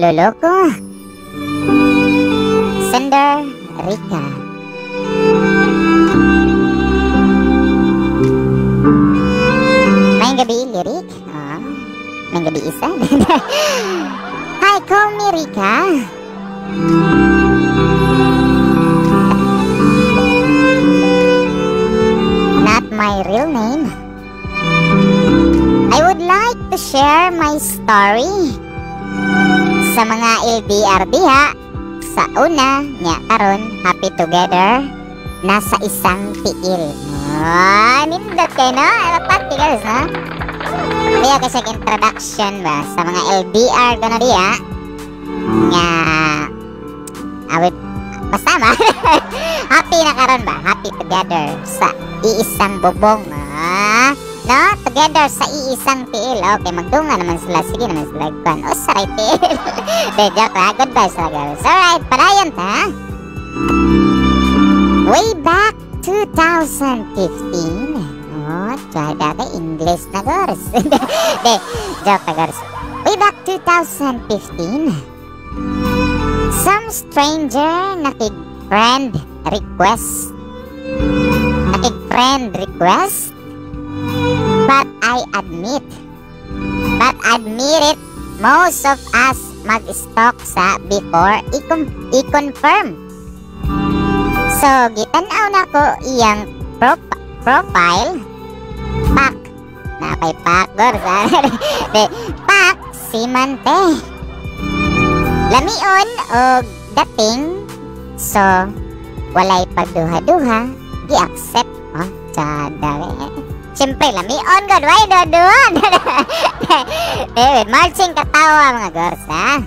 Manloloko. Sender, Rica. Maayong gabi, Lyric. Ah, maayong gabi, isa. Hi, call me Rica. Not my real name. I would like to share my story sa mga LDR diha sa una nya karon happy together nasa isang tiil. Ah, nindot kay no? Pati guys, no? Kaya kasi introduction ba sa mga LDR gano diha nga awit basta ba happy na karon ba, happy together sa iisang bubong, ah, no, together sa iisang tiil. Okay, magdunga naman sila, sige naman sila kwan o saray tiil. De joke ha, goodbye sa girls. Alright, padayon ta. Way back 2015. Oh, tsada ka English na girls. De joke na girls. Way back 2015, some stranger nakig-friend request. Nakig-friend request. But I admit, but admit it, most of us mag-stalk sa before i-confirm. So, gitan-aw na ko iyang profile. Pak. Napay pak, gors. De, pak, si Mante. Lamion og dating. So, walay pagduha-duha, gi-accept. Oh, tsada. Siyempre, lamion god, why duha-duha? David, marching katawa mga gors, ha?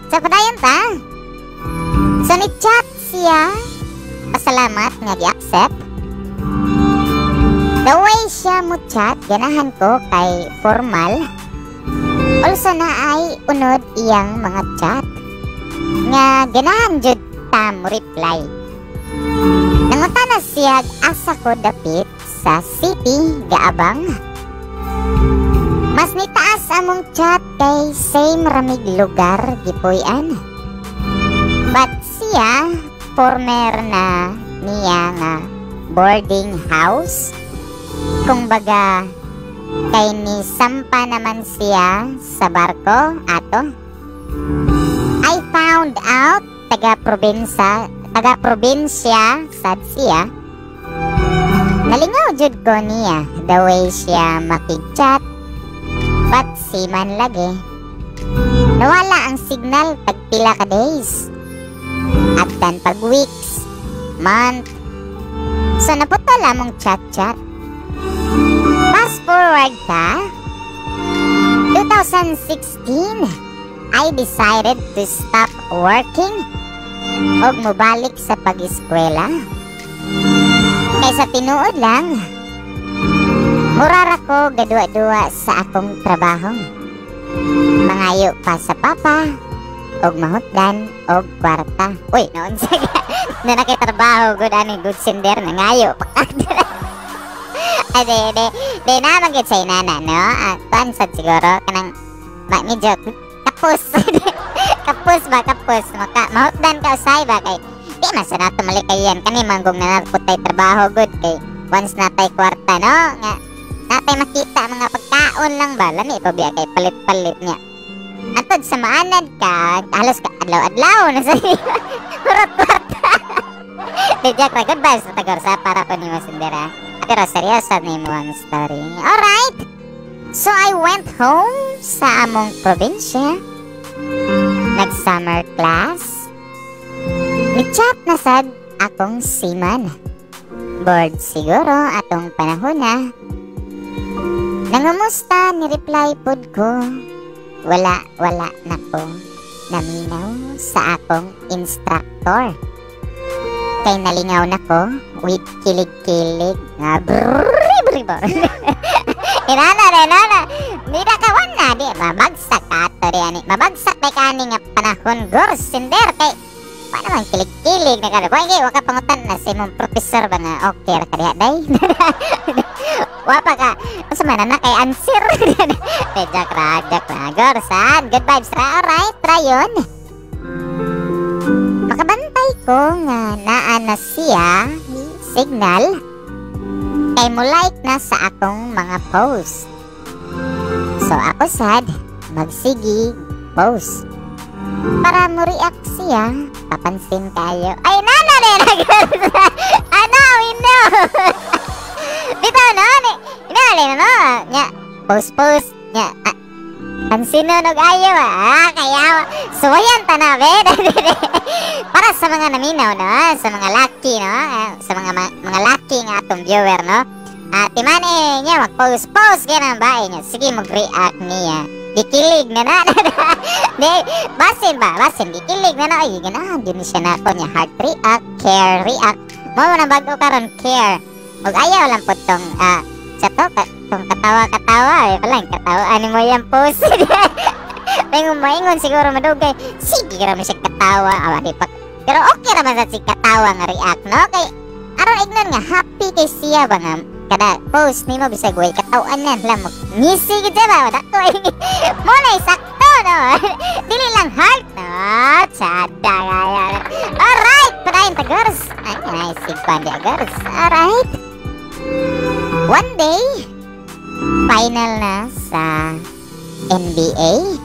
So, padayon ta. So, ni-chat siya. Pasalamat nga gi-accept. The way siya mo chat, ganahan ko kay formal. Also na ay unod iyang mga chat. Nga ganahan jud ta mo reply. Nangutana siya asa ko dapit sa city gaabang. Mas nitaas among chat kay same ramig lugar gipuy-an. But siya former na niya nga boarding house. Kung baga kay ni sampa naman siya sa barko ato. I found out taga probinsya sad siya. Nalingaw jud ko niya the way siya makig-chat. But si man lagi. Nawala ang signal pag pila ka days. Abtan pag weeks, month. So naputol among chat-chat. Fast forward ta, 2016, I decided to stop working og mobalik sa pag-eskwela. Kaysa tinuod lang, murara ko gadua-dua sa akong trabaho. Mangayo pa sa papa, og mahutdan, og kwarta. Uy, noon sa na nakitrabaho, good ani, good sender, nangayo pa ka. Ay, di naman gid sa inana, no? Kuan sad siguro, kanang, ma, medyo, kapos. Kapos ba, kapos. Maka, mahutdan ka usay ba, kay, di man sa nato malikayan, kani manggong na naputay trabaho, good, kay, once natay kwarta, no? Nga, natay makita mga pagkaon lang ba, lami pa biya kay palit-palit niya. Antod sa maanad ka, halos ka adlaw-adlaw na sa hurot kwarta. Di joke ra, goodbye sa tagor sa para ko ni Masindera. Pero seryoso ni mo ang story. Alright! So I went home sa among probinsya. Nag-summer class. Ni-chat na sad akong seaman. Bored siguro atong panahon na. Nangumusta ni reply pod ko. Wala, wala na ko naminaw sa akong instructor. Kay nalingaw na ko with kilig-kilig nga brrrr, brrrr, brrrr. Inana, inana. Di na ka wan na, di mabagsak ka ato di ani. Mabagsak kay kani nga panahon gors sender kay Pa naman kilig-kilig na kada. Wa wa ka pangutan na sa imong professor ba nga okay ra ka diha, day. Wa pa ka unsa man na kay answer. Eh, joke ra, joke ra. Gorsan, good vibes ra. Alright, try yun. Makabantay ko nga naa na siya signal kay mo like na sa akong mga post. So ako sad magsigi post para mo react siya, papansin kayo. Ay, nana na ano, we know. Bitaw no, ni inali na no. Nya, post post nya. Ah, pansin no og ayo ah, kaya suwayan ta na be. Para sa mga naminaw no, sa mga laki no, ah, sa mga laki nga atong viewer no. Ah, timani niya mag-post post kaya nang bae niya. Sige, mag-react niya. Gikilig na na. Di, basin ba? Basin, gikilig na na. Ay, ganahan din siya na ako niya. Heart react, care react. Mo na bago karon care. Ug ayaw lang po tong, ah, sa to, ka, tong katawa-katawa. Ay, pala, katawa. Ano mo yung post? Maingon, maingon siguro madugay. Sige, ra mo siya katawa. Awa, di pa. Pero okay raman sa si katawa nga react, no? Kay, aron ignon nga, happy kay siya ba nga, kada post nimo bisag way kataw-anan lang mo ngisi gid siya ba dako ay mo na sakto no, dili lang heart no, tsada kaya. Alright, padayon ta, girls. Ay, nice sigpan dia, girls. Alright, one day final na sa NBA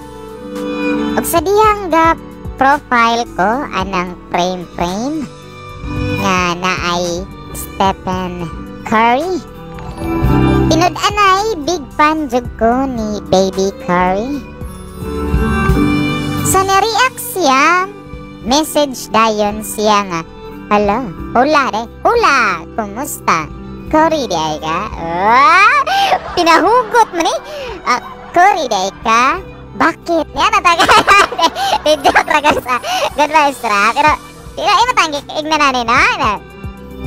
ug sa dihang ga profile ko anang frame frame nga naay Stephen Curry. Tinud-anay, big fan jud ko ni Baby Curry. So ni-react siya, message dayon siya nga, "Hala, hola de, hola, kumusta? Curry di ay ka?" Ah, pinahugot man eh. Ah, Curry di ay ka? Bakit? Yan ang taga. Di joke ra sa good vibes ra. Pero, pero imo tanggi igna na ni no?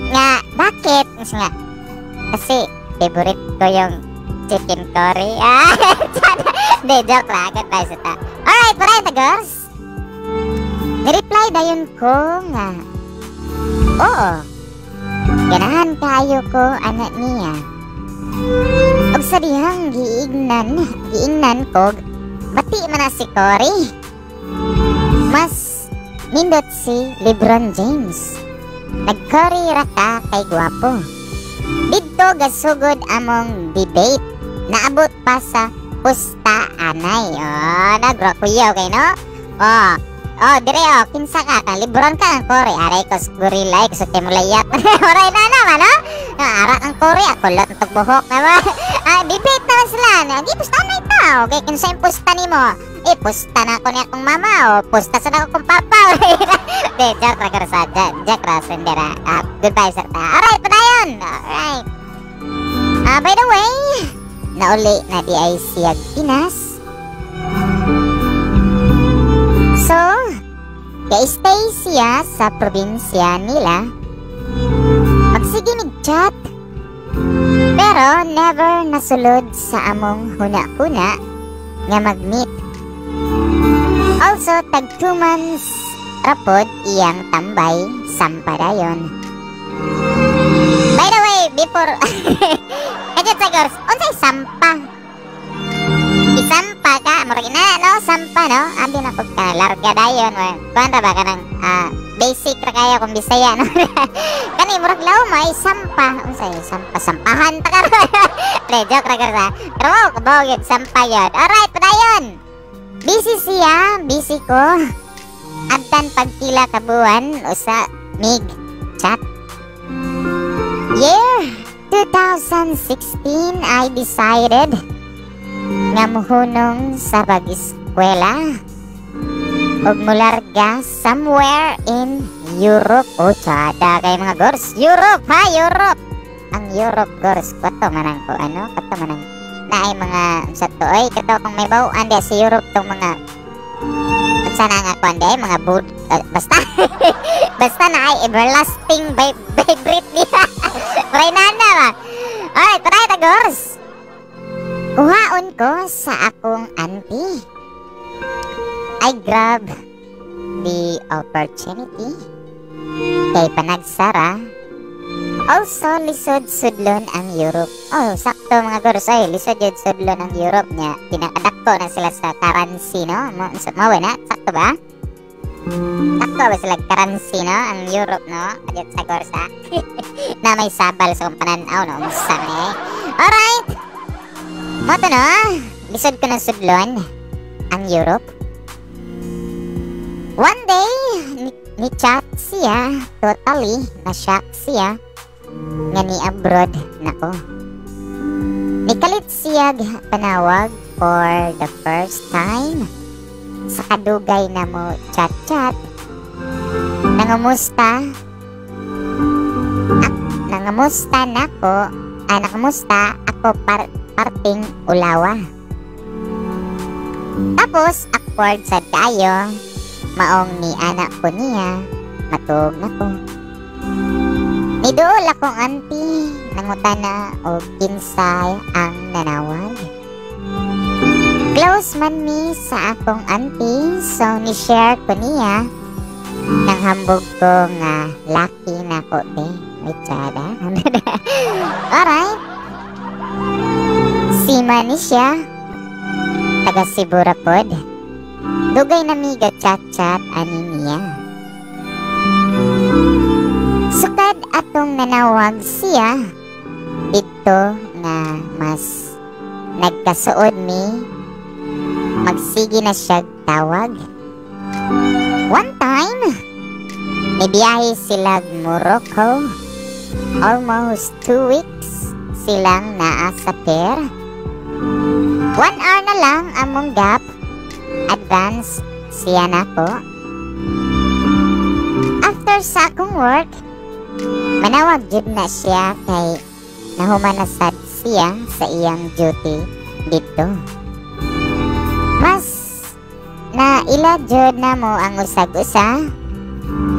Nga, bakit? Nga, kasi favorite ko yung chicken curry. Ah, di joke ra, good vibes ta. Alright, padayon ta, girls. Ni-reply dayon ko nga, "Oo. Ganahan kaayo ko ana niya." Ug sa dihang giignan, giingnan kog, bati man na si Curry. Mas nindot si LeBron James. Nag-Curry ra ka kay gwapo. Didto gasugod among debate. Naabot pa sa pusta anay. Oh, nagrakuyaw kay no? Oh, oh, dire oh, kinsa ka ka? LeBron ka ang Curry. Aray ko sa gorilla, ay ko sa mulayat. Oray na naman, no? No, ara kang Curry, ako lot ng buhok na ba? Ah, debate naman sila. Gi pusta na tao. Kay kinsa yung pusta nimo? Eh, pusta na ako ni akong mama o pusta sa ako kong papa. De, joke ra sa joke ra sendera. Ah, goodbye sir ta. Alright, padayon. Alright. Ah, by the way, nauli na di ay siyag Pinas. So, kay-stay siya sa probinsya nila. Magsige mig chat. Pero never nasulod sa among huna-huna nga mag-meet. Also, tag 2 months rapod iyang tambay sampadayon. By the way, before Kajut sa girls, unsay sampa? Isampa ka, murag na no, sampa no. Abi na pud ka larga dayon, kuan ra ba kanang basic ra kayo kung Bisaya no. Kani murag law may sampa, unsay sampa, sampahan ta karon. Pre, joke ra girls ha. Pero wow, kabaw yun, sampa yun. Alright, padayon. Busy siya, busy ko. Abtan pagpila ka buwan usa mig chat. Year 2016, I decided nga muhunong sa pag-eskwela ug mularga somewhere in Europe. O, tsada kay mga girls. Europe, ha? Europe. Ang Europe, girls. Kato manang ko, ano? Kato manang na ay mga sa to ay kato kung may bawaan di sa Europe tong mga sana nga kuan di ay mga boot, basta basta na ay everlasting vibrate niya. Pray na na ba. Alright, pray ta, girls. Kuhaon ko sa akong auntie. I grab the opportunity kay panagsara. Also, lisod sudlon ang Europe. Oh, sakto, mga gurs. Ay, lisod yun sudlon ang Europe niya. Pinakadako na sila sa currency, no? Mo na? Sakto ba? Sakto ba sila currency, no? Ang Europe, no? Adiyot sa gurs, ha? Na may sabal sa kong pananaw, no? Unsa man eh. Alright! Mao to, no? Lisod ko ng sudlon ang Europe. One day, ni chat siya, totally, na-shock siya, nga ni abroad nako. Nikalit siya panawag for the first time. Sa kadugay na mo chat-chat, nangumusta, nangamusta nako, nangamusta ako parting ulawa. Tapos, awkward sad kaayo, maong ni anak ko niya, matug na ko. Niduol akong auntie, nangutana og kinsay ang nanawag. Close man mi sa akong auntie, so ni-share ko niya nang hambog ko nga lucky na ko, te. May tsada. Alright. Sima ni siya. Taga Cebu ra pod. Dugay na mi ga chat-chat ani niya. Sukad atong nanawag siya, didto nga mas nagkasuod mi, magsige na siya tawag. One time, nibiyahe sila Morocco. Almost 2 weeks silang naa sa pair. 1 hour na lang among gap. Advance siya nako. After sa akong work, manawag jud na siya kay nahuman na sad siya sa iyang duty dito. Mas na ila jud na mo ang usag-usa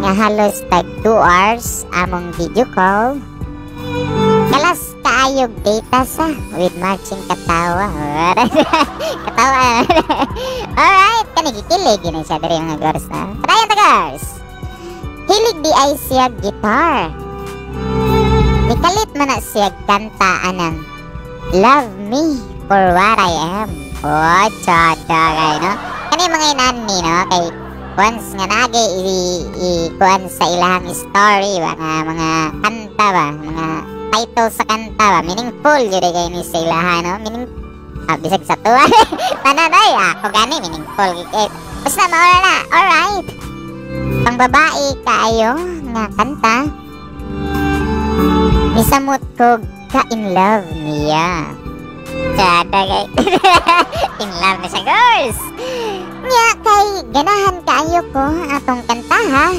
nga halos tag 2 hours among video call. Kalas kaayog data sa with matching katawa. Katawa. Alright, kani gikilig gini siya diri, mga girls na. Padayon ta, girls. Hilig di ay siya guitar. Nikalit man na siya kanta anang "Love Me for What I Am." Oh, tsada kay no. Kani mga inani, no, kay once nga nage i kuan sa ilahang story ba nga mga kanta ba, mga title sa kanta ba, meaningful jud kay ni sa ilaha, no? Meaning bisag sa tuwa tanan ay ako gani meaningful eh, basta maura na. Alright, pang babae kaayo nga kanta. Nisamot ko ka in love niya. Tsada kay in love na siya, girls. Nya kay ganahan kaayo ko atong kantaha.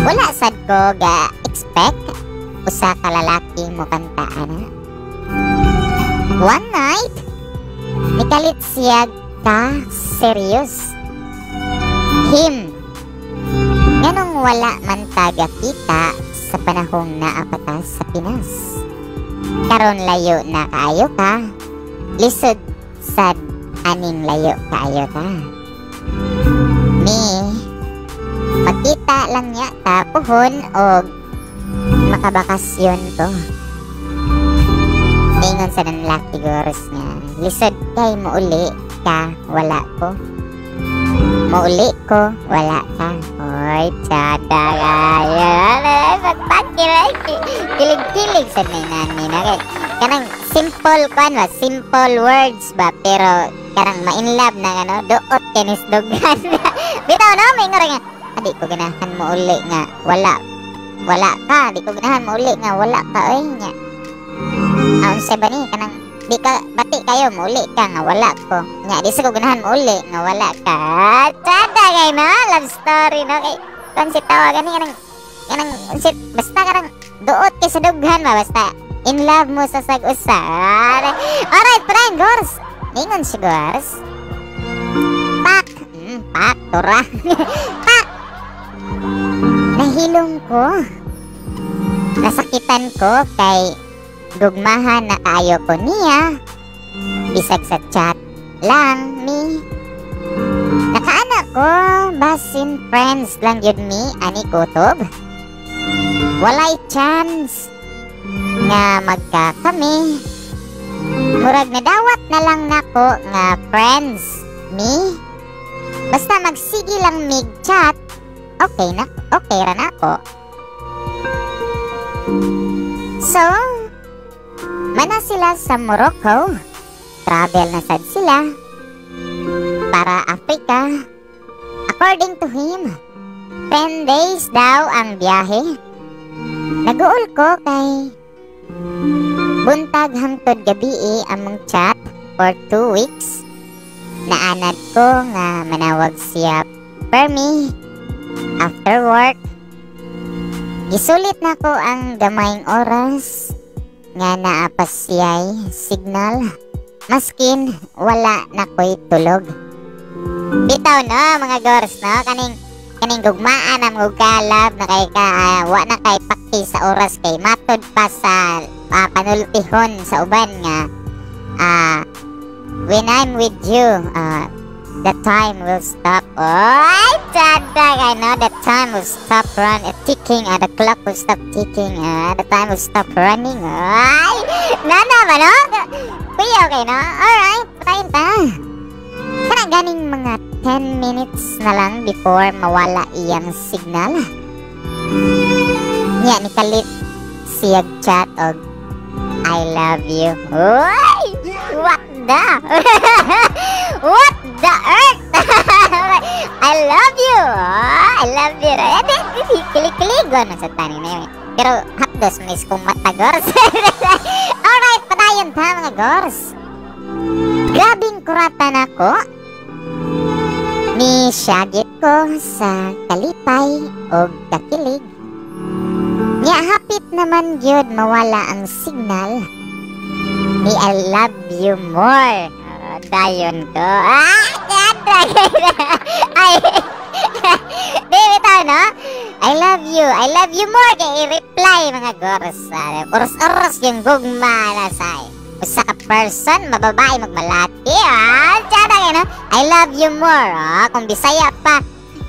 Wala sad ko ga expect usa ka lalaki mo kanta ana. One night, nikalit siya ka serious. Him, nganong wala man taga kita sa panahong naa pa ta sa Pinas? Karon layo na kaayo ka. Lisod sad aning layo kaayo ka. Mi, magkita lang niya ta puhon og makabakasyon ko. Ingon sa lalaki, girls, nga lisod kay muuli ka, wala ko. Muuli ko, wala ka. Oy, tsada kayo. Pagpakil, kilig-kilig sa may nani na. Kanang simple kwan ba, simple words ba, pero kanang ma-in love na ano, duot kinis dughan. Bitaw no, may nga, "Di ko ganahan mo uli nga, wala, wala ka, di ko ganahan mo uli nga, wala ka, oy," nya. Ah, unsa ba ni, kanang, di ka, bati kayo, muuli ka nga wala ko. Nya, di sa ko ganahan mo uli nga wala ka. Tsada kay no, love story no, kay, kung si tawagan ni, kanang, kanang, basta kanang, duot kay sa dughan ba, basta, in love mo sa sag-usa. Alright, friend, girls. Ingon si girls. Pak! Pak, tura. Pak! Nahilong ko. Nasakitan ko kay gugmahan na kaayo ko niya. Bisag sa chat lang mi. Nakaanak ko, basin friends lang gyud mi ani kutob. Walay chance nga magka kami. Murag nadawat na lang nako nga friends mi. Basta magsige lang mig chat, okay na, okay ra nako. So, mana sila sa Morocco. Travel na sad sila para Africa. According to him, 10 days daw ang biyahe. Naguol ko kay buntag hangtod gabi among chat for 2 weeks. Naanad ko nga manawag siya permi after work. Gisulit na ko ang gamayng oras nga naa pa siya'y signal maskin wala na ko'y tulog. Bitaw no, mga gors, no, kaning kaning gugmaan ang kalab na kay ka wa na kay paki sa oras kay matod pa sa panultihon sa uban nga "When I'm with you, the time will stop." Oy, tada kay no, the time will stop ticking, the clock will stop ticking, the time will stop running. Ay, nana ba no? Kuya, okay no? Alright, patayin ta. Kana ganing mga 10 minutes na lang before mawala iyang signal. Niya ni kalit siyag chat og "I love you." Uy! What the? What the earth? I love you. Oh, I love you. Eh, di, di, kilig-kiligon sa tani na yun. Pero hapdos may kong mata, gors. Alright, padayon ta, mga gors. Grabing kurata nako. Ni syagit ko sa kalipay og kakilig. Nya hapit naman gyud mawala ang signal. Ni "I love you more." Oh, dayon ko. Ah, ganda. Ay. Di bitaw no? I love you. I love you more kay i-reply, mga gors. Oras-oras yung gugma na sa usa ka person, mababae magmalaki. Ah, tsada kay no? I love you more. Ah, kung Bisaya pa,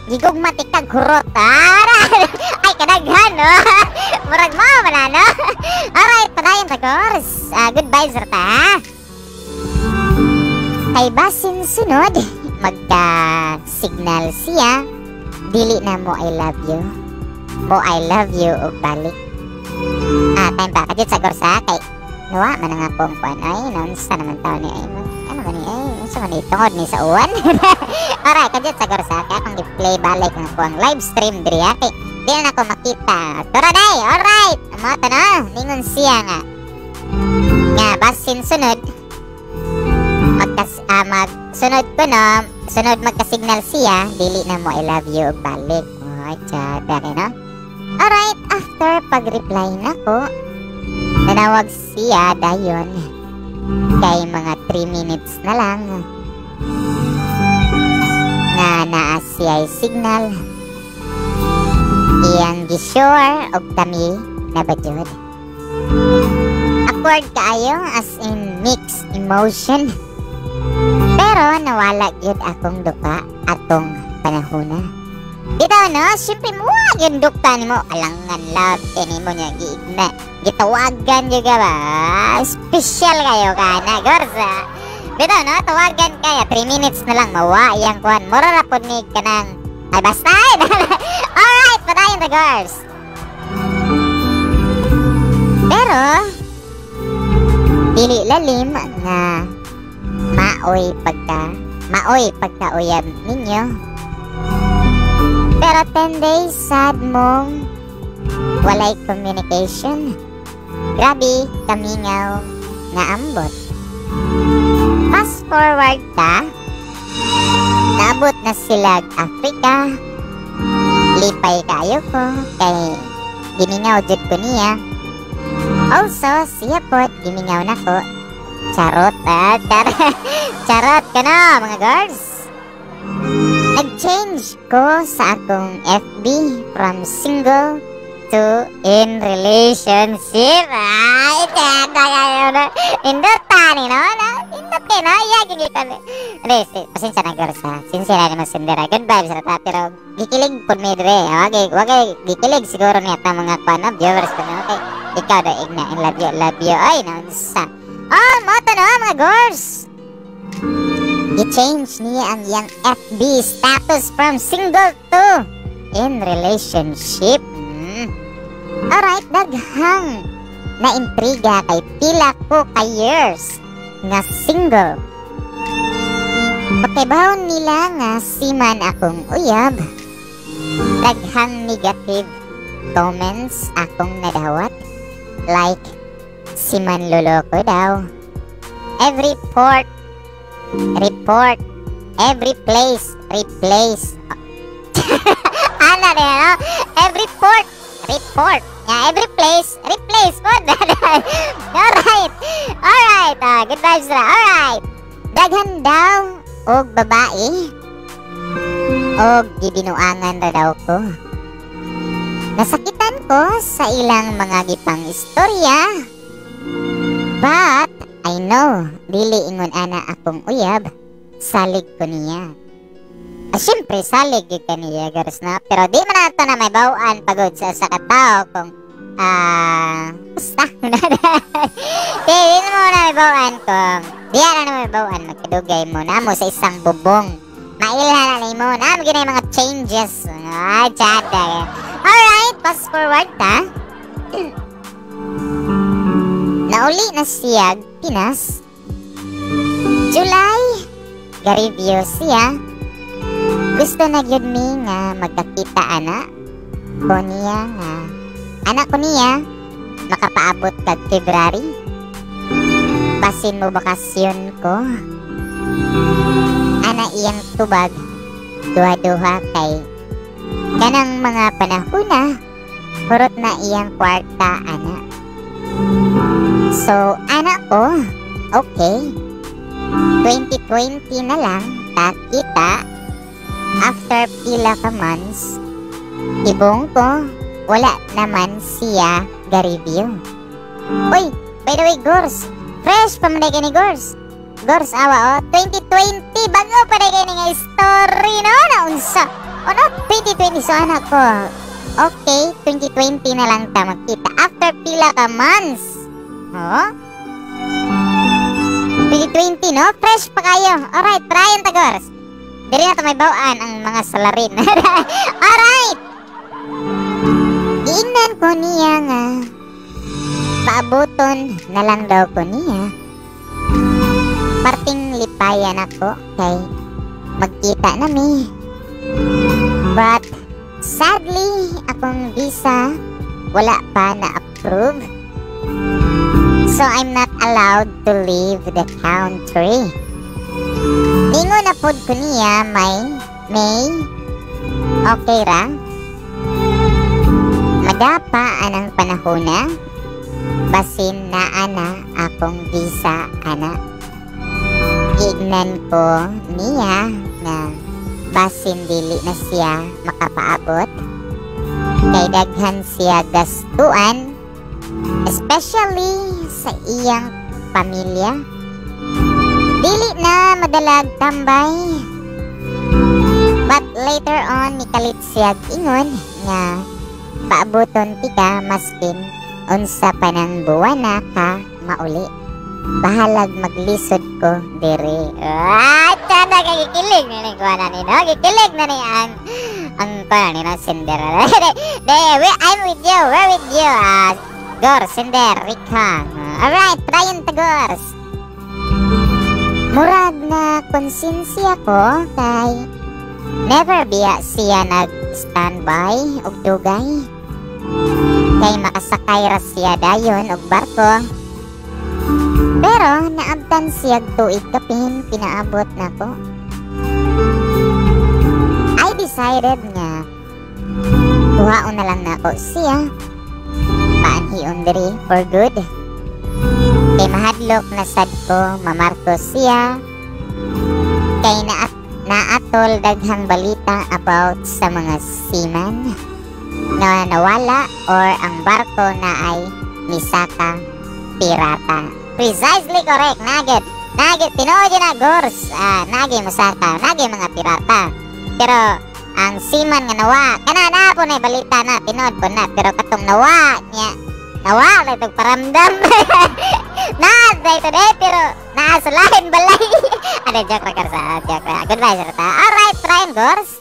gigugma tikag hurot. Ah, ay kadaghan no. Murag mo man no. Alright, padayon ta, gors. Ah, goodbye sir ta. Kay basin sunod, magka signal siya, dili na mo "I love you." Mo "I love you" og balik. Ah, time pa kadyot sa gorsa kay nawa man nga akong kuan ay naunsa naman taon ni ay ano man ni ay unsa man ni tungod ni sa uwan. Alright, kadyot sa gorsa kay akong gi-play balik ang akong live stream diri ha, kay di na ako makita. Tara day, alright. Amo to no, ningon siya nga nga basin sunod magkas mag sunod ko no, sunod magka-signal siya, dili na mo "I love you" og balik. Ay, tsada no. Alright, after pag-reply nako, nanawag siya dayon kay mga 3 minutes na lang nga naa siya'y signal. Iyang gisure og kami na ba jud. Awkward kaayo, as in mixed emotion. Pero nawala gyud akong duka atong panahona. Bitaw no, syempre mo yung duka nimo alangan love kini mo niya giigna. Gitawagan gyud ka ba? Special kayo ka na, gorsa. Bitaw no, tawagan kaya 3 minutes na lang mawa iyang kuan. Mura ra pod ni kanang ay basta. Alright, padayon the girls. Pero dili lalim nga maoy pagka uyab ninyo. Pero 10 days sad mong walay communication. Grabe kamingaw nga ambot. Fast forward ta, naabot na sila Africa. Lipay kaayo ko kay gimingaw jud ko niya. Also, siya pod gimingaw nako. Charot, ah, charot ka na, mga girls. Nag-change ko sa akong FB from single to in relationship. Ay, kaya kayo na. Indota ni, no? Na, indota. Okay na, iya gigikan. Hindi, pasensya na, girls, ha. Sincere na mo sender a. Good vibes ra ta, pero gikilig pud mi dire. Wagay, wagay gikilig siguro niya ta mga kuan no, viewers ko no. Okay. Ikaw daw igna in love you, love you. Ay, naunsa. Oh, mo to no, mga girls. I-change niya ang iyang FB status from single to in relationship. Alright, daghang na intriga kay pila ko ka years nga single. Pakibaw nila nga seaman akong uyab. Daghang negative comments akong nadawat. Like, si manloloko daw. Every port, report. Every place, replace. Ana na, no? Every port, report. Yeah, every place, replace po. Alright. Alright. Good vibes ra. Alright. Daghan daw og babae og gibinuangan ra daw ko. Nasakitan ko sa ilang mga gipang istorya. But I know dili ingon ana akong uyab. Salig ko niya. Ah, syempre, salig gyud ka niya, girls, na. Pero di man nato na may bawaan pagod sa usa ka tao kung basta. Di mo na may bawaan kung di na may bawaan magkadugay mo na mo sa isang bubong. Mailhan na nimo na mo ginay mga changes. Ah, chada. Alright, fast forward ta. Nauli na siya Pinas. July, ga-review siya. Gusto na gyud mi nga magkakita ana. Ko niya nga anak ko niya makapaabot kag February. Basin mo bakasyon ko. Ana iyang tubag duha-duha kay kanang mga panahon na hurot na iyang kwarta ana. So anak ko, okay. 2020 na lang ta kita after pila ka months. Ibong ko, wala naman siya ga-review. Uy, by the way, Gors, fresh pa man ni Gors. Gors, awa oh, 2020, bago pa na kini nga story, no? Naunsa. O no, 2020, so anak ko, okay, 2020 na lang ta magkita after pila ka months. Oh? 2020, no? Fresh pa kayo. Alright, Brian ta, Gors. Diri na to may bawaan ang mga salarin. Alright! Giingnan ko niya nga paabuton na lang daw ko niya. Parting lipayan ako kay magkita na mi. But sadly, akong visa wala pa na-approve. So I'm not allowed to leave the country. Ningo na pod ko niya may okay ra. Madapa anang panahon na basin na ana akong visa ana. Giignan ko niya nga basin dili na siya makapaabot kay daghan siya gastuan, especially sa iyang pamilya. Dili na madalag tambay. But later on, nikalit siya ingon nga paabuton tika maskin unsa pa ng buwana ka mauli. Bahalag maglisod ko diri. Ah, tsada ka gikilig na ni kuha ni no? Gikilig na ni ang kuha ni no, sender. De, I'm with you. We're with you. Gor, sender, Rika. Alright, Brian Tagors. Murag na konsensya ko kay never biya siya nag-standby og dugay. Kay makasakay ra siya dayon og barko. Pero naabtan siya tuig kapin pinaabot nako. I decided nga kuhaon na lang nako siya. Paanhion diri for good. Kay mahadlok na sad ko mamarko siya. Kay naatol daghang balita about sa mga seaman nga nawala or ang barko na ay misaka pirata. Precisely correct, nugget. Nagi tinuod na, gors. Ah, nagi musaka, nagi mga pirata. Pero ang seaman nga nawa, kana na po na balita na, tinuod po na, pero katong nawa niya, nawa na itong paramdam. Na, ito eh, pero naa sa lain balay. Ano, joke ra sa, joke ra. Goodbye, sir. Alright, Brian Gors.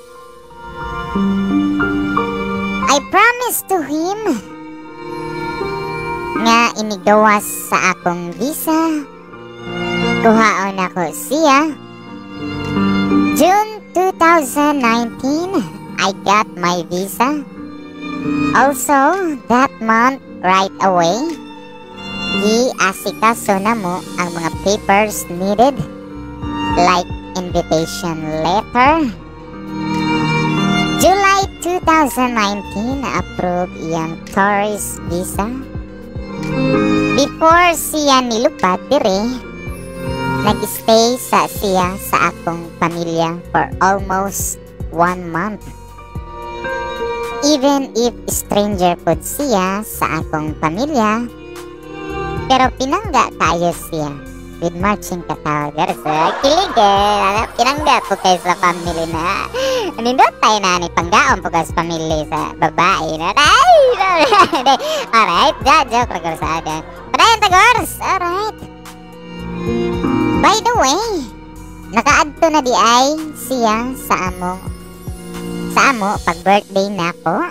I promised to him nga inigawas sa akong visa, kuhaon ako siya. June 2019, I got my visa. Also, that month right away, gi-asikaso namo ang mga papers needed like invitation letter. July 2019, na-approve iyang tourist visa. Before siya nilupad dire, nag-stay sa siya sa akong pamilya for almost one month. Even if stranger pod siya sa akong pamilya, pero pinangga kaayo siya with matching katawa. Sa kilig eh. Pinangga po kayo sa family na. Nindot tayo na ni panggaon po kayo sa family sa babae na. Ay! Alright, joke joke sa ada. Padayon ta, girls. Alright. By the way, nakaadto na di ay siya sa amo pag birthday nako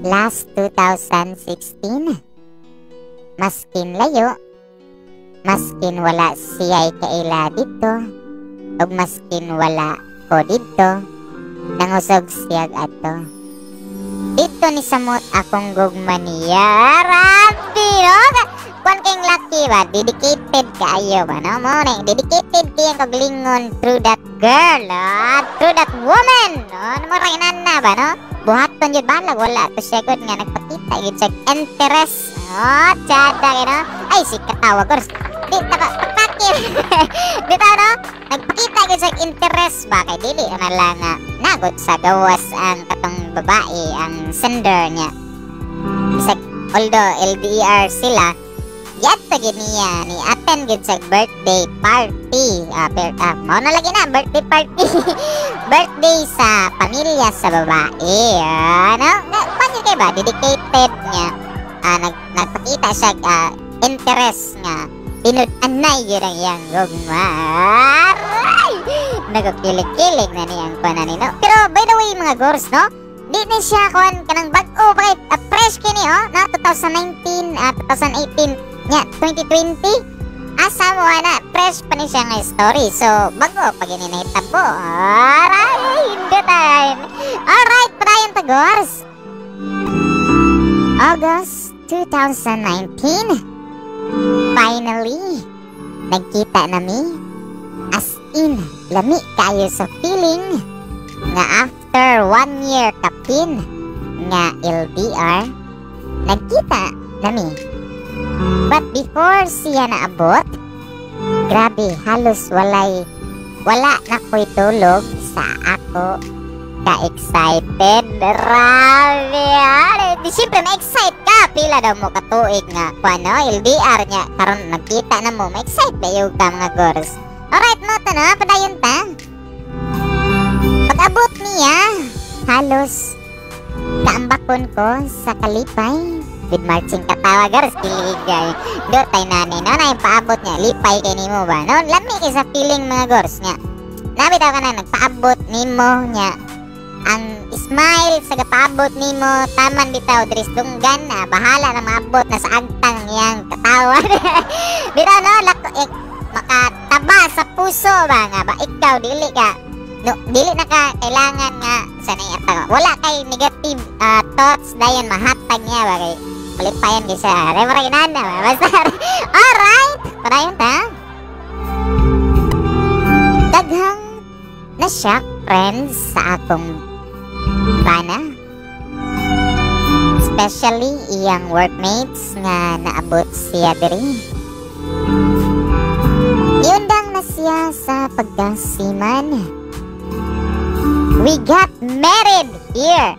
last 2016. Maskin layo, maskin wala siya kaila dito, ug maskin wala ko dito, nangusog siya adto. Dito ni samot akong gugma niya. Rabi, no? Kuan kayong lucky ba? Dedicated kaayo ba, no? Mo na, dedicated kayong kaglingon through that girl, ah, through that woman. No? Ano mo rin na ba, no? Buhaton yun balag, wala to siya good nga nagpakita yun siya interest. Oh, tsada, no? Ay, si katawa, girls. Di, taba, pagpakir. Di ta, no? Nagpakita yun siya interest ba? Kay dili na lang nga nagot sa gawas ang katong babae, ang sender niya. Bisag, although LDR sila, yadto gid niya ni attend gid sa birthday party. Ah, per, mao na lagi na birthday party. Birthday sa pamilya sa babae. Ah, no? Kanya kay ba dedicated niya. Ah, nagpakita siya interest nga tinud-anay yun ang iyang gugma. Aray! Nagkilig-kilig na niyang kuan ni, no. Pero by the way, mga girls, no? Di na siya kuan kanang bag-o pa kay fresh kini oh, na 2019, 2018 nya 2020. Asa mo na fresh pa ni siya nga story. So bago pa gini nahitabo. Aray, hindi tayo. Alright, padayon ta, girls. August 2019. Finally, nagkita nami. As in, lami kayo sa feeling nga after one year kapin nga LDR, nagkita nami. But before siya naabot, grabe, halos wala na ko'y tulog sa ako ka-excited. Grabe, ah. Di siyempre, ma-excite ka. Pila daw mo katuig nga, kuan, no? LDR niya. Karon nagkita na mo, ma-excite ba yung ka, mga girls? Alright mo, ta na, padayon ta. Pag-abot niya, halos kaambakon ko sa kalipay with marching katawa, girls, kiligay. Do tay nani, no, na yung paabot niya, lipay kay nimo ba, no? Lami kay sa feeling, mga girls, nga. Nabi daw ka na nagpaabot nimo niya. Ang smile sa gapaabot nimo, taman bitaw diri sa dunggan na bahala na maabot na sa agtang iyang katawa. Bitaw no, lako, eh, makataba sa puso ba nga ba ikaw dili ka no, dili na ka kailangan nga sa nay wala kay negative thoughts dayon mahatag niya ba kay malipayan kay siya. Ay, mura ginana ba? Basta, alright, padayon ta. Daghang na siya friends sa akong bana. Especially iyang workmates nga naabot siya diri. Iundang na siya sa pagkasiman. We got married here.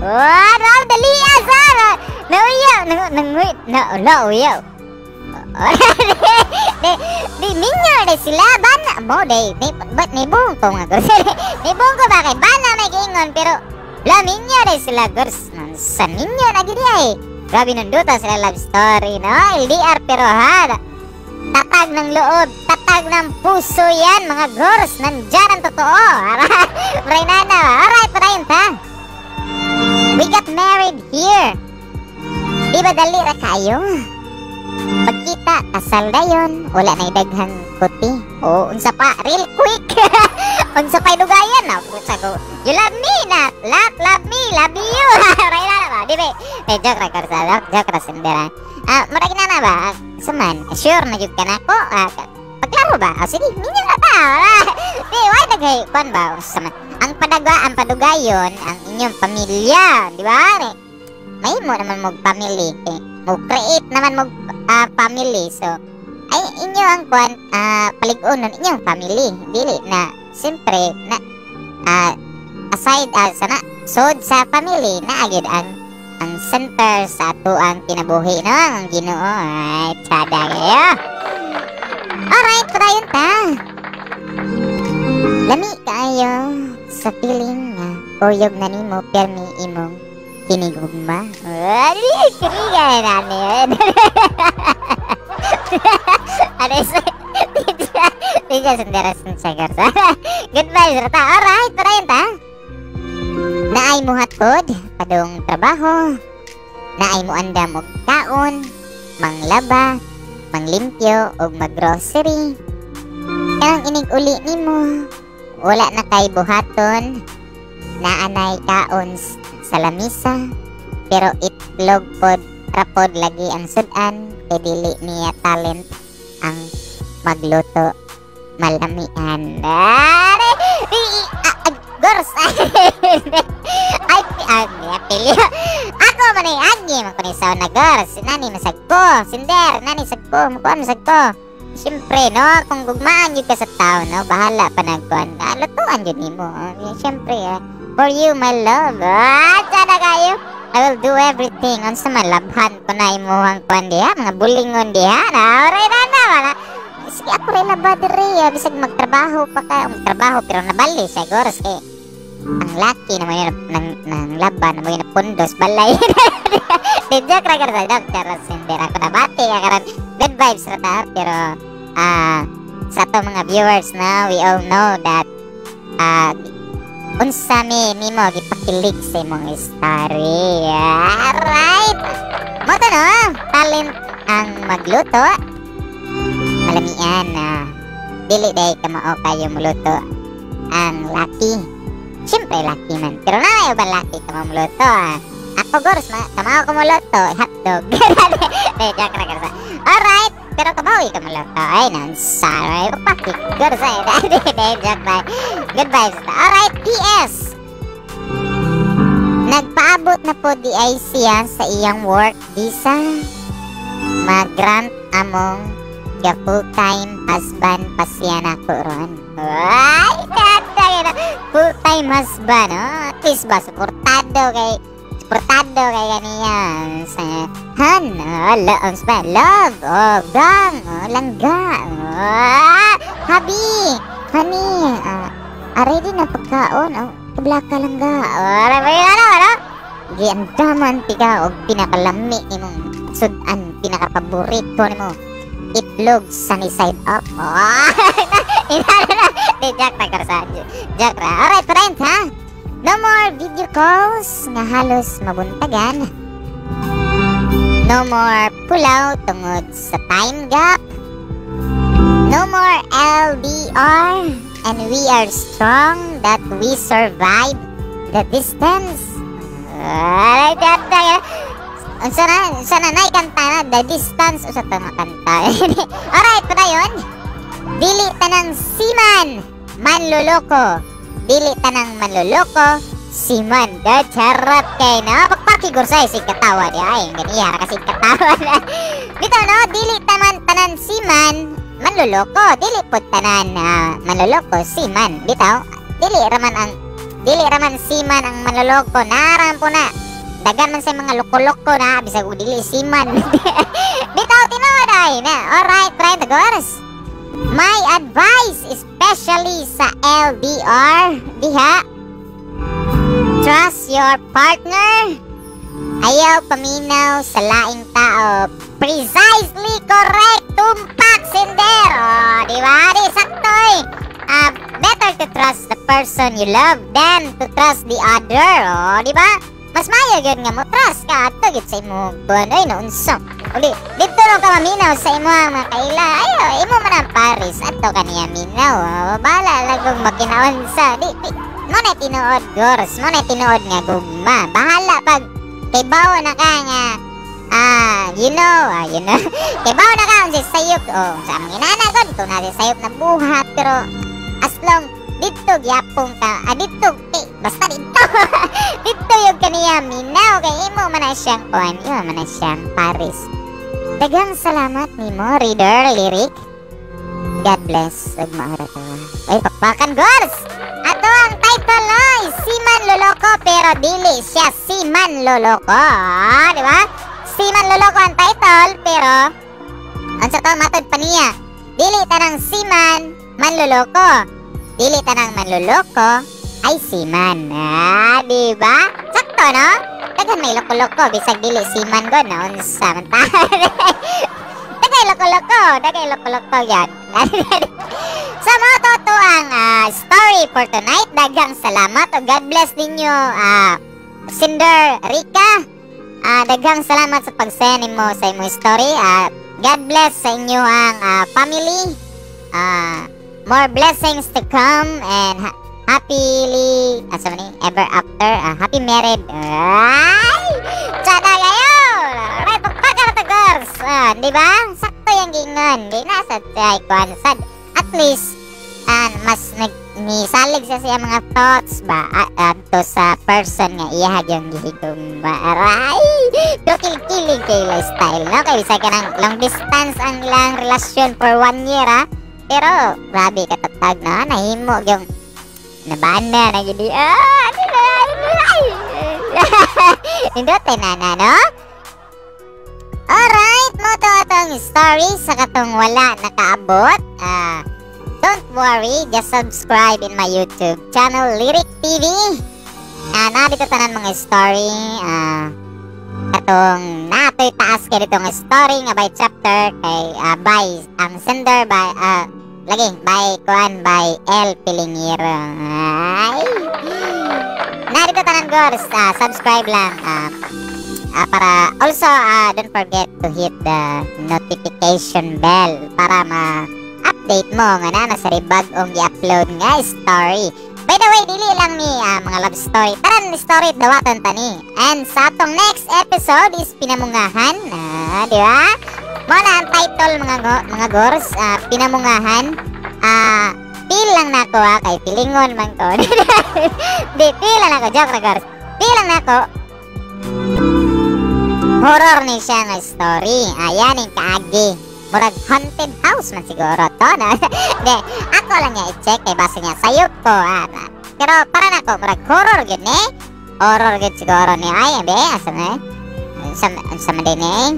Oh, no, dali ah, sir. Nauya, nang, nang, na, nauya. Di, di minyo di sila bana mo di ni but ni buong ko nga, gors. Ni buong ko ba kay bana may giingon, pero la minyo di sila, gors. Sa minyo na gid ay. Grabe nunduta sila love story, no? LDR pero ha. Tatag ng loob, tatag ng puso yan, mga gors. Nandyan ang totoo. Alright na. Alright, padayon ta. We got married here. Di ba dali ra kayo? Pagkita, kasal dayon, wala na daghang kuti. O, unsa pa, real quick. Unsa pa dugayan na, unsa ko. You love me na, love, love me, love you. Right na ba? Di ba? Eh, joke ra karsa, joke, joke ra sindera. Ah, murag na na ba? Saman, sure na jud ka na ko. Ah, pagklaro ba? Ah, sige, minyo na ta. Di, why naghay, kuan ba? Unsa man? Ang padagwa, ang padugayon, ang inyong pamilya, di ba? Mahimo naman mo family, eh, mo create naman mo family. So, ay inyo ang kuan palig-unon inyong family. Dili na siyempre na aside sana sod sa family na agad ang center sa ato ang kinabuhi, no, ang Ginoo. Ay, tsada kayo. Alright, padayon ta. Lami kaayo sa feeling nga kuyog na nimo permi imong hinigugma. Ay, kiniga na ni. Ano sa Tiga sendera sagar sa. Goodbye, sir ta. Alright, padayon ta. Naay mo hatod padung trabaho. Naay mo andam og kaon, manglaba, manglimpyo og maggrocery. Kanang inig uli nimo, wala na kay buhaton, naanay kaon sa lamisa, pero itlog pod rapod lagi ang sudan kay dili niya talent ang magluto malamian. Are, ah, gors. Ay, ah, pili. Ako man ay agi man ko ni sa una, gors. Nani masag ko, sinder, nani sag ko, mukuan masag ko. Siyempre, no, kung gugmaan jud ka sa tao, no, bahala pa nagkuan. Ah, lutuan jud nimo. Ah, siyempre, ah, for you, my love. Ah, sana kayo. I will do everything. Unsa man labhan ko na imuhang kuan diha, mga bulingon diha. Na, oray na na, wala. Sige, ako rin laba diri. Ah, bisag magtrabaho pa ka, magtrabaho pero nabali siya, gors kay ang laki naman yun ng laban naman yun pundos balay. Di joke ra sa joke charot sinder ako nabati ka karon, good vibes ra ta, pero sa ato mga viewers na we all know that unsa mi nimo gipakilig sa imong story. Alright, mo to, no, talent ang magluto malamian na dili day kamao kayo muluto ang laki. Siyempre laki man, pero na ba laki ka muluto, ah. Ako gors ma kamao ko muluto hotdog. De joke ra garsa. Alright, pero kamao ka muluto ay nan sorry paki gors ay. De de joke ba, good vibes. Alright, PS, nagpaabot na po di ay siya sa iyang work visa. Mag-grant among ga full-time husband pa siya na ko ron. Ay, ganda yun. Full-time husband, oh. At least ba, suportado kay kaniya. Sa, han, oh, love, ba, love, oh, gang, oh, langga, oh, habi, honey, ah, ready na pagkaon, oh, kablaka langga, oh, ano ba yun, ano, ano? Giandaman tika og pinakalami nimong sudan, pinakapaborito nimo itlog sunny side up. Oh, di joke na karsa. Joke ra. Alright, friends, ha? No more video calls nga halos mabuntagan. No more pulaw tungod sa time gap. No more LDR. And we are strong that we survive the distance. Alright, that, unsa na nay kanta na the distance usa ta nga kanta. Alright, padayon. Dili tanang seaman manloloko. Dili tanang manloloko seaman. Da charot kay na pagpaki gursay sig katawa di ay ganiya ra kasi katawa na. Bitaw no, dili taman tanan seaman manloloko, dili pud tanan manloloko seaman. Bitaw, dili raman seaman ang manloloko, naran po na. Daghan man sa mga loko-loko na bisag og dili seaman. Bitaw, tinuod ay na. Alright, friend girls. My advice, especially sa LDR diha, trust your partner. Ayaw paminaw sa laing tao. Precisely correct, tumpak, sender. Oh, di ba? Di sakto eh. Better to trust the person you love than to trust the other. Oh, di ba? Mas maayo gyud nga mo trust ka adto gyud sa imong kuan ay naunsa. Uli, didto lang ka maminaw sa imong mga kaila. Ayo, imo man ang pares adto kaniya minaw. Oh, bahala lang kung makinaunsa. Di, di mo na tinuod, girls. Mo na tinuod nga gugma. Bahala pag kay bawo na ka nga kay bawo na ka unsa sayop oh sa among inana gud kung naa sayop na buhat, pero as long didto gyapon ka, didto kay basta didto didto yung kaniya minaw kay imo man na siyang kuan, imo man na siyang pares. Daghang salamat nimo, reader Lyric. God bless ug maara ka. Ay, pakpakan, girls. Ato ang title no, Seaman Loloko pero dili siya Seaman Loloko. Ah, di ba? Seaman Loloko ang title, pero unsa to matod pa niya? Dili tanang seaman manloloko. Dili tanang manloloko ay seaman. Ah, di ba? Sakto no? Daghan may loko-loko bisag dili seaman god na unsa man ta. Daghay loko-loko, daghay loko-loko yan. So mo to to ang story for tonight. Daghang salamat o God bless ninyo, sender Rika. Daghang salamat sa pag-send nimo sa imong story. God bless sa inyo ang family. More blessings to come and happily asa man ni ever after, happy married. Ay! Tsada kayo! Alright, pagpaka na to, girls. Di ba? Sakto yung gingon. Di na sa ay kuan sad. At least mas nag nisalig sa siya mga thoughts ba adto sa person nga iya yung gihigugma. Aray! Pero kilig-kilig kay lifestyle, no? Kay bisag ka ng long distance ang ilang relasyon for one year, ha? Pero, grabe katatag, no? Nahimo yung nabana na gidi. Ah, ano na? Ano na? Nindot na na, no? Alright, mo to atong story sa katong wala nakaabot. Don't worry, just subscribe in my YouTube channel, Lyric TV. Na dito tanan mga story. Katong natoy taas kay dito nga story nga by chapter kay by ang sender by lagi by kuan by El Pilingiro. Ay. Na dito tanan, girls, subscribe lang para also don't forget to hit the notification bell para ma-update mo nga na nasa bag-ong i-upload nga story. By the way, dili lang ni mga love story. Tanan story dawaton tani. And sa atong next episode is Pinamungahan. Di ba? Mo na ang title mga gors, Pinamungahan. Feel lang nako ha, kay pilingon man ko. Di, feel lang nako, joke na, girls. Feel lang nako. Horror ni siya nga story. Ayan yung kaagi. Murag haunted house man siguro to. No? Di, ako lang niya i-check kay base niya sayop ko. Pero para nako, murag horror gyud ni. Horror gyud siguro ni. Ay, be, asa na eh? Sa man din eh?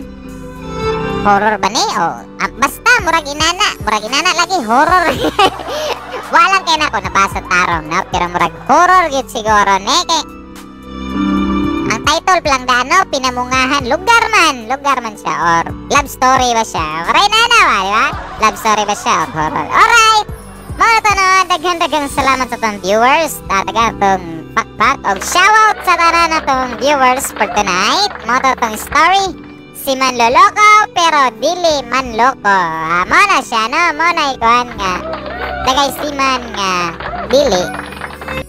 Horror ba ni? O, basta, murag inana. Murag inana lagi, horror. Walang kay nako nabasa tarong, no? Pero murag horror gyud siguro ni. Kay, ang title pa lang dano, Pinamungahan. Lugar man siya. Or love story ba siya? Aray na na ba, di ba? Love story ba siya or horror? Alright! Mga to no, daghan-daghang salamat sa tong viewers. Tataga tong pakpak og shoutout sa tanan na tong viewers for tonight. Mo to tong story. Si Manloloko pero dili manloko. Mo na siya no, mo na ikuan nga dagay seaman nga dili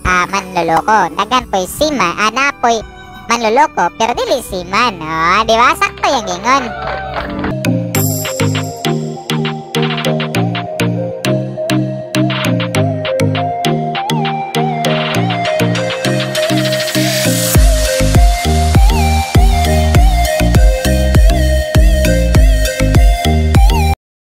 manloloko. Daghan po'y seaman, na po'y manloloko pero dili seaman. Oh, di ba? Sakto yung gingon.